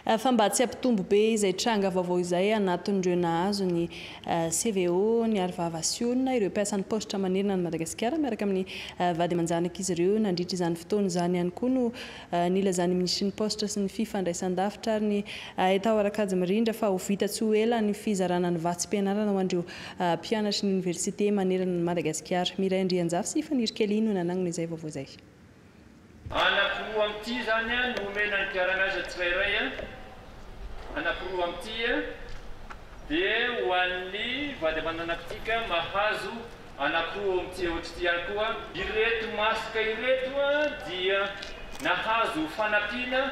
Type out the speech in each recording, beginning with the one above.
Fa mba tsy hampitombo be izay tranga vaovao izay anatin'ireo nahazo ny CVO, ny arovava sy olona, ireo mpiasan'ny paositra manerana an'i Madagasikara miaraka amin'ny vady aman-janak'izy ireo. Nandritra izany fotoana izany ihany koa no nilazan'ny minisitry ny paositra sy ny fifandraisandavitra ary ny haitao ara-kajy mirindra fa ho vita tsy ho ela ny fizarana ny vatsim-pianarana ho an'ireo mpianatry ny oniversite manerana an'i Madagasikara. Mireille Andrianjafy sy Faniry Kelly no nanangona izay vaovao izay. Anankiroa amin'ity izany no omena ny mpiara-miasa tsirairay, anankiroa amin'ity dia ho an'ny vady aman'anakitsika mahazo anankiroa amin'ity ohatr'ity ihany koa. Ireto masque ireto dia nahazo fanampiana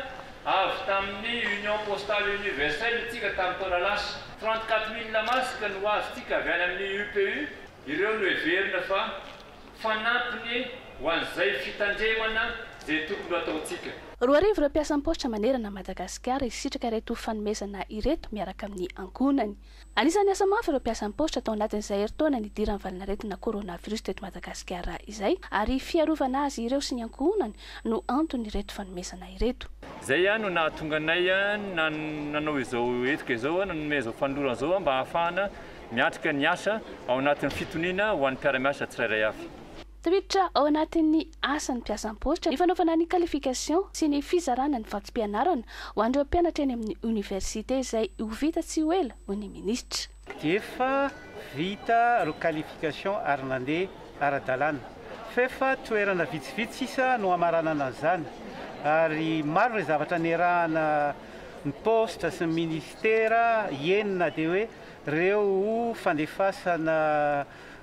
avy tamin'ny Union Postale Universelle isika tamin'ny taona lasa. 34 000 masques no azontsika avy any amin'ny UPU. Ireo no heverina fa Fanampiny ho an'izay fitandremana izay tokony ho ataontsika. 2000 ireo mpiasan'ny paositra manerana an'i Madagasikara hisitraka ireto fanomezana ireto miaraka amin'ny ankohonany. Anisan'ny asa mafy ireo mpiasan'ny paositra tao anatin'izay herintaona nidiran'ny valanaretina coronavirus teto Madagasikara izay ary fiarovana azy ireo sy ny ankohonany no anton'ireto fanomezana ireto. Izay no nahatonga anay nanao izao hetsika izao, nanome izao fanolorana izao mba hahafahana Miatrika ny asa ao anatin'ny fitoniana ho an'ny mpiara-miasa tsirairay avy. Tafiditra ao anatin'ny asan'ny mpiasan'ny paositra ny fanaovana ny qualification sy ny fizarana ny vatsim-pianarana ho an'ireo mpianatra eny amin'ny oniversite izay ho vita tsy ho ela, hoy ny minisitra. Dia efa vita ireo qualification ary nandeha ara-dalàna. F'efa toerana vitsivitsy sisa no hamaranana an'izany ary maro ireo zavatra niarahana ny paositra sy ny ministera eny na dia hoe Ireo fandefasana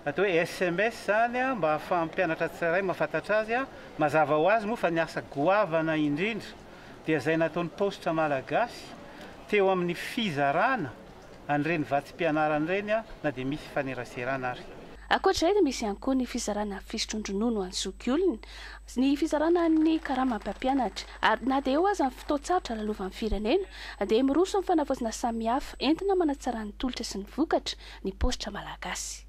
atao hoe sms izany mba ahafahan'ny mpianatra tsirairay mahafantatra azy. Mazava ho azy moa fa ny asa goavana indrindra dia izay nataon'ny Paositra Malagasy teo amin'ny fizarana an'ireny vatsim-pianarana ireny na dia misy faneraserana ary. Ankoatra izay dia misy ihany koa ny fizarana fisotroan-dronono ho an'ny zokiolona, ny fizarana ny karamam-mpampianatra. Ary na dia eo aza ny fotoan-tsarotra lalovan'ny firenena dia miroso amin'ny fanavaozana samihafa entina manatsara ny tolotra sy ny vokatra ny paositra malagasy.